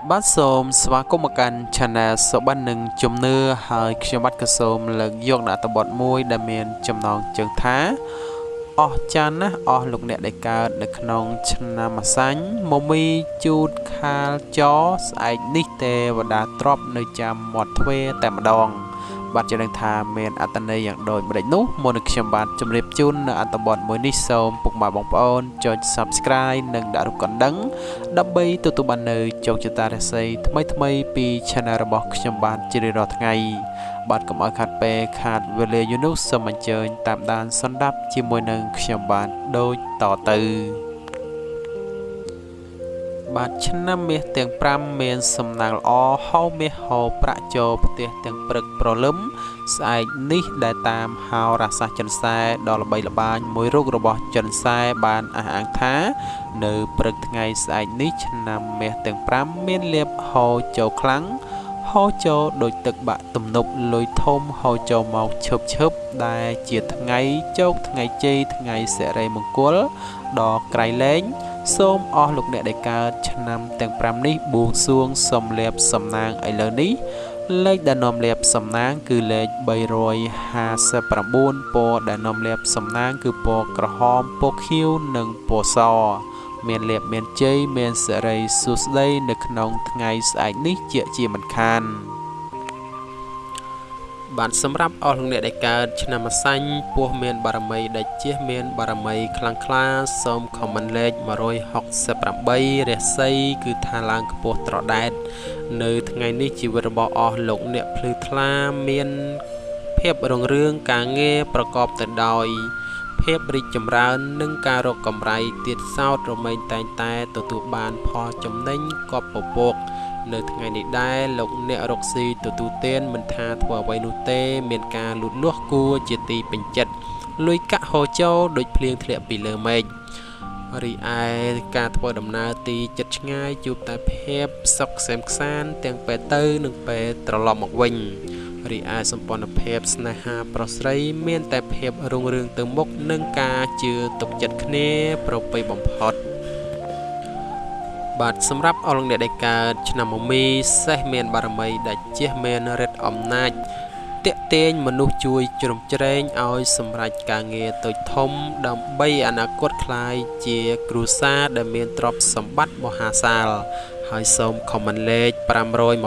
បាទសូមស្វាគមន៍មកកាន់ Channel សុបិននិងជំនឿហើយខ្ញុំបាទក៏សូមលើកយកនូវអត្ថបទមួយដែលមានចំណងជើងថាអស្ចារ្យណាស់អស់លោកអ្នកដែលកើតនៅក្នុងឆ្នាំម្សាញ់មមីជូតខាលចស្អែកនេះទេវតាទ្របនៅចាំមាត់ទ្វារតែម្ដងបាទជានឹងថាមានអត្ថន័យយ៉ាងដូចម្ដេចនោះមុននឹងខ្ញុំបាទជម្រាបជូននៅអត្ថបទមួយនេះសូមពុកម៉ែបងប្អូនចុច Subscribe និងដាក់រូបកណ្ដឹងដើម្បីទទួលបាននូវជោគជតារាសីថ្មីៗពី Channel របស់ខ្ញុំបាទជារៀងរាល់ថ្ងៃបាទកុំឲ្យខាត់ពេលខាតវេលាយូរនោះសូមអញ្ជើញតាមដានសន្តាប់ជាមួយនឹងខ្ញុំបាទដូចតទៅបាទឆ្នាំមាសទាំង5មានសំណាងល្អហៅមាសហៅប្រាក់ចូលផ្ទះទាំងព្រឹកព្រលឹមស្អែកនេះដែលតាមហោរាសាស្ត្រចិនសែដ៏ល្បីល្បាញមួយរូបរបស់ចិនសែបានអះអាងថានៅព្រឹកថ្ងៃស្អែកនេះឆ្នាំមាសទាំង5មានលាភហូរចូលខ្លាំងហូរចូលដោយទឹកបាក់ទំនប់លុយធំហូរចូលមកឈឹបៗដែលជាថ្ងៃជោគថ្ងៃជ័យថ្ងៃសិរីមង្គលដ៏ក្រៃលែងសូមអស់លោកអ្នកដែលកើតឆ្នាំទាំង5នេះបួងសួងសុំលាភសំណាងឥឡូវនេះលេខដែលនាំលាភសំណាងគឺលេខ359ពណ៌ដែលនាំលាភសំណាងគឺពណ៌ក្រហមពណ៌ខៀវនិងពណ៌សមានលាភមានជ័យមានសិរីសួស្តីនៅក្នុងថ្ងៃស្អែកនេះជាមិនខានបាទសម្រាប់អស់លោកអ្នកដែលកើតឆ្នាំម្សាញ់ពោះមានបារមីដាច់ជះមានបារមីខ្លាំងក្លាសូមខមមិនលេខ168រាសីគឺថាឡើងខ្ពស់ត្រដែតនៅថ្ងៃនេះជីវិតរបស់អស់លោកអ្នកភ្លឺថ្លាមានភាពរុងរឿងការងារប្រកបទៅដោយភាពរីកចម្រើននិងការរកកម្រៃទៀតសោតរមែងតែងតែទទួលបានផលចំណេញកប់ពពកនៅថ្ងៃនេះដែរលោកអ្នករកស៊ីទទួលទានមិនថាធ្វើអ្វីនោះទេមានការលូតលាស់គួរជាទីពេញចិត្តលុយកាក់ហូរចូលដូចភ្លៀងធ្លាក់ពីលើមេឃរីឯការធ្វើដំណើរទីចិត្តឆ្ងាយជួបតែភាពសុខក្សេមក្សាន្តទាំងពេលទៅនិងពេលត្រឡប់មកវិញរីឯសម្ព័ន្ធភាពស្នេហាប្រុសស្រីមានតែភាពរុងរឿងទៅមុខនិងការជឿទុកចិត្តគ្នាប្រពៃបំផុតបាទសម្រាប់អស់លោកអ្នកដែលកើតឆ្នាំមមីសេះមានបារមីដាច់ជះមានឫទ្ធិអំណាចទាក់ទាញមនុស្សជួយជ្រោមជ្រែងឲ្យសម្រេចការងារតូចធំដើម្បីអនាគតក្លាយជាគ្រួសារដែលមានទ្រព្យសម្បត្តិមហាសាលហើយសូមខមមិនលេខ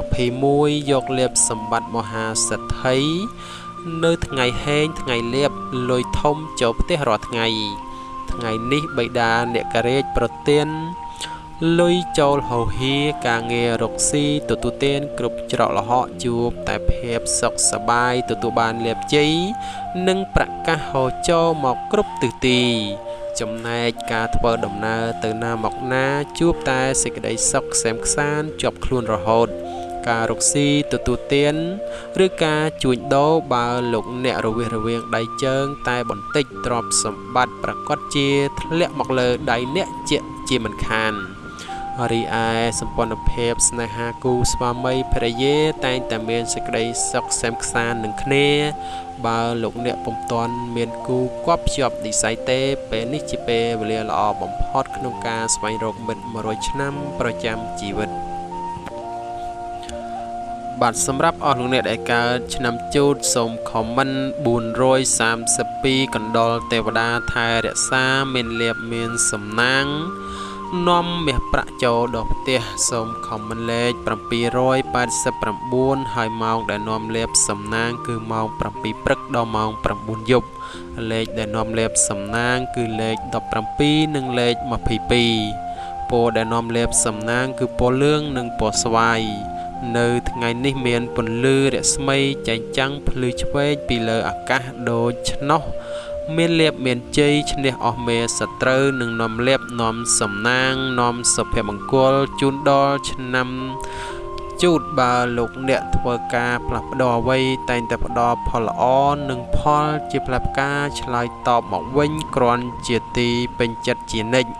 521យកលាភសម្បត្តិមហាសេដ្ឋីនៅថ្ងៃហេងថ្ងៃលាភលុយធំចូលផ្ទះរាល់ថ្ងៃថ្ងៃនេះបិតាអ្នកការាជប្រទានលុយចូលហោហៀការងាររកស៊ីទទួលទានគ្រប់ច្រកល្ហកជួបតែភាពសុខសប្បាយទទួលបានលាភជ័យនិងប្រកាសហូរចូលមកគ្រប់ទិសទីចំណែកការធ្វើដំណើរទៅណាមកណាជួបតែសេចក្តីសុខក្សេមក្សាន្តជាប់ខ្លួនរហូតការរកស៊ីទទួលទានឬការជួញដូរបើលោកអ្នករវិះរវាងដៃជើងតែបន្តិចទ្រព្យសម្បត្តិប្រកាសជាធ្លាក់មកលើដៃអ្នកជាមិនខានរីឯសម្ព័ន្ធភាពស្នេហាគូស្វាមីភរិយាតែងតែមានសេចក្តីសុខក្សេមក្សាន្តនឹងគ្នាបើលោកអ្នកពុំទាន់មានគូគប់ភ្ជាប់និស្ស័យទេពេលនេះជាពេលវេលាល្អបំផុតក្នុងការស្វែងរកមិត្ត100ឆ្នាំប្រចាំជីវិតបាទសម្រាប់អស់លោកអ្នកដែលកើតឆ្នាំជូតសូមខមមិន432កណ្ដុរទេវតាថែរក្សាមានលាភមានសំណាងនាំមាសប្រាក់ចូលដល់ផ្ទះសូមខមមិនលេខ789ហើយម៉ោងដែលនាំលាភសំណាងគឺម៉ោង7ព្រឹកដល់ម៉ោង9យប់លេខដែលនាំលាភសំណាងគឺលេខ17និងលេខ22ពណ៌ដែលនាំលាភសំណាងគឺពណ៌លឿងនិងពណ៌ស្វាយនៅថ្ងៃនេះមានពន្លឺរស្មីចែងចាំងភ្លឺឆ្វេងពីលើអាកាសដូចឆ្នោះមានលាភមានជ័យឈ្នះអស់មេសត្រូវនឹងនាំលាភនាំសំណាងនាំសុភមង្គលជូនដល់ឆ្នាំជូតបើលោកអ្នកធ្វើការផ្លាស់ប្ដូរអ្វីតែងតែផ្ដល់ផលល្អនិងផលជាផ្លែផ្កាឆ្លើយតបមកវិញគ្រាន់ជាទីពេញចិត្តជានិច្ច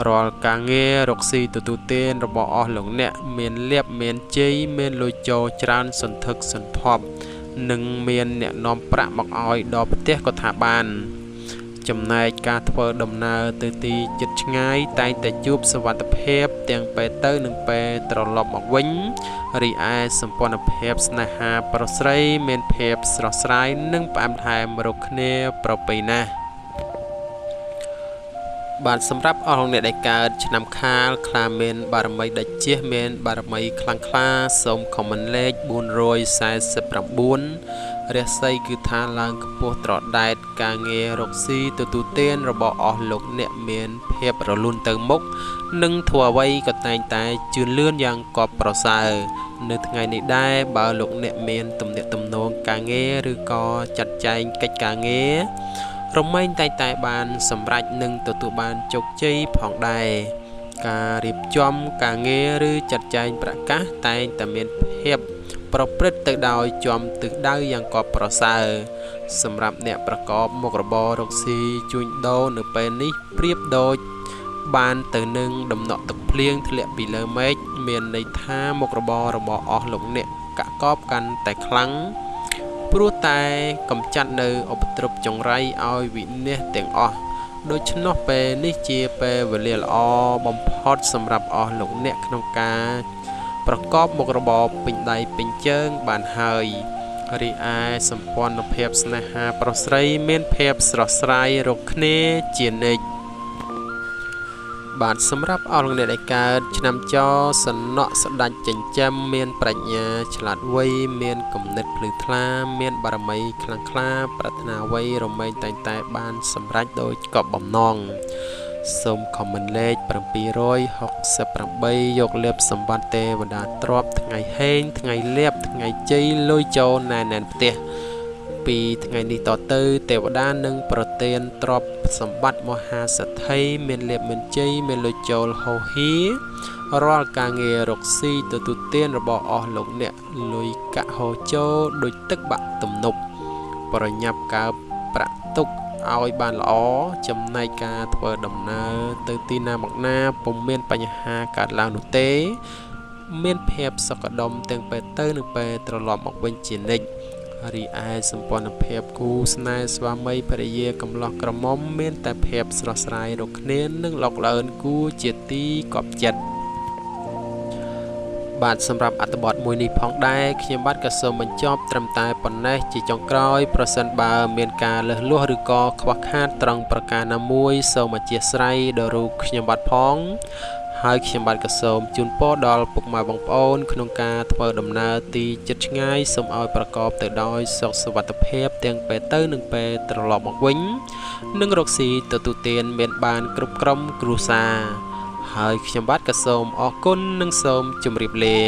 រាល់ការងាររកស៊ីទទួលទានរបស់អស់លោកអ្នកមានលាភមានជ័យមានលុយចូលច្រើនសន្ធឹកសន្ធាប់និងមានអ្នកនាំប្រាក់មកឲ្យដល់ផ្ទះក៏ថាបាន ចំណែកការធ្វើដំណើរទៅទីជិតឆ្ងាយតែងតែជួបសុវត្ថិភាពទាំងពេលទៅនិងពេលត្រឡប់មកវិញរីឯសម្ព័ន្ធភាពស្នេហាប្រុសស្រីមានភាពស្រស់ស្រាយនិងផ្អែមល្ហែមរកគ្នាប្រពៃណាស់បាទសម្រាប់អស់លោកអ្នកដែលកើតឆ្នាំខាលខ្លាមានបារមីដាច់ជះមានបារមីខ្លាំងក្លាសូមខមមិនលេខ449រាសីគឺថាឡើងខ្ពស់ត្រដែតការងាររកស៊ីទទួលទានរបស់អស់លោកអ្នកមានភាពរលូនទៅមុខនិងធ្វើអ្វីក៏តែងតែជឿនលឿនយ៉ាងកប់ប្រសើរនៅថ្ងៃនេះដែរបើលោកអ្នកមានទំនាក់ទំនងការងារឬក៏ចាត់ចែងកិច្ចការងាររមែងតែងតែបានសម្រេចនិងទទួលបានជោគជ័យផងដែរការរៀបចំការងារឬចាត់ចែងប្រកាសតែងតែមានភាពប្រព្រឹត្តទៅដោយចំទិសដៅយ៉ាងកប់ប្រសើរសម្រាប់អ្នកប្រកបមុខរបររកស៊ីជួញដូរនៅពេលនេះប្រៀបដូចបានទៅនឹងដំណក់ទឹកភ្លៀងធ្លាក់ពីលើមេឃមានន័យថាមុខរបររបស់អស់លោកអ្នកកាក់កបកាន់តែខ្លាំងព្រោះតែកំចាត់នៅឧបទ្រពចង្រៃឲ្យវិនាសទាំងអស់ដូច្នោះពេលនេះជាពេលវេលាល្អបំផុតសម្រាប់អស់លោកអ្នកក្នុងការប្រកបមុខរបរពេញដៃពេញជើងបានហើយរីឯសម្ព័ន្ធភាពស្នេហាប្រុសស្រីមានភាពស្រស់ស្រាយរកគ្នាជានិច្ចបាទសម្រាប់អស់លោកអ្នកដែលកើតឆ្នាំចសំណក់ស្ដេចចិញ្ចឹមមានប្រាជ្ញាឆ្លាតវៃមានគំនិតភ្លឺថ្លាមានបារមីខ្លាំងក្លាប្រាថ្នាអ្វីរមែងតែងតែបានសម្រេចដោយកប់បំណងសូមខមមិនលេខ768យកលាភសម្បត្តិទេវតាទ្រព្យថ្ងៃហេងថ្ងៃលាភថ្ងៃជ័យលុយចូលណែនណែនផ្ទះពីថ្ងៃនេះតទៅទេវតានឹងប្រទានទ្រព្យសម្បត្តិមហាសេដ្ឋីមានលាភមានជ័យមានលុយចូលហូរហៀរាល់ការងាររកស៊ីទទួលទានរបស់អស់លោកអ្នកលុយកាក់ហូរចូលដូចទឹកបាក់ទំនប់ប្រញាប់កើប្រាក់ទុកឲ្យបានល្អចំណែកការធ្វើដំណើរទៅទីណាមកណាពុំមានបញ្ហាកើតឡើងនោះទេមានភាពសុខដុមទាំងពេលទៅនិងពេលត្រឡប់មកវិញជានិច្ចរីឯសម្ព័ន្ធភាពគូស្នេហ៍ស្វាមីភរិយាកំឡោះក្រមុំមានតែភាពស្រស់ស្រាយរកគ្នានិងឡុកល្អឿនគួរជាទីកប់ចិត្តបាទសម្រាប់អត្ថបទមួយនេះផងដែរខ្ញុំបាទក៏សូមបញ្ចប់ត្រឹមតែប៉ុណ្ណេះជាចុងក្រោយប្រសិនបើមានការលើសលួសឬក៏ខ្វះខាតត្រង់ប្រការណាមួយសូមអធ្យាស្រ័យដល់រូបខ្ញុំបាទផងហើយខ្ញុំបាទក៏សូមជូនពរដល់ពុកម៉ែបងប្អូនក្នុងការធ្វើដំណើរទីជិតឆ្ងាយសូមឲ្យប្រកបទៅដោយសុខសុវត្ថិភាពទាំងពេលទៅនិងពេលត្រឡប់មកវិញនិងរកស៊ីទទួលទានមានបានគ្រប់ក្រុមគ្រួសារហើយខ្ញុំបាទក៏សូមអរគុណនិងសូមជម្រាបលា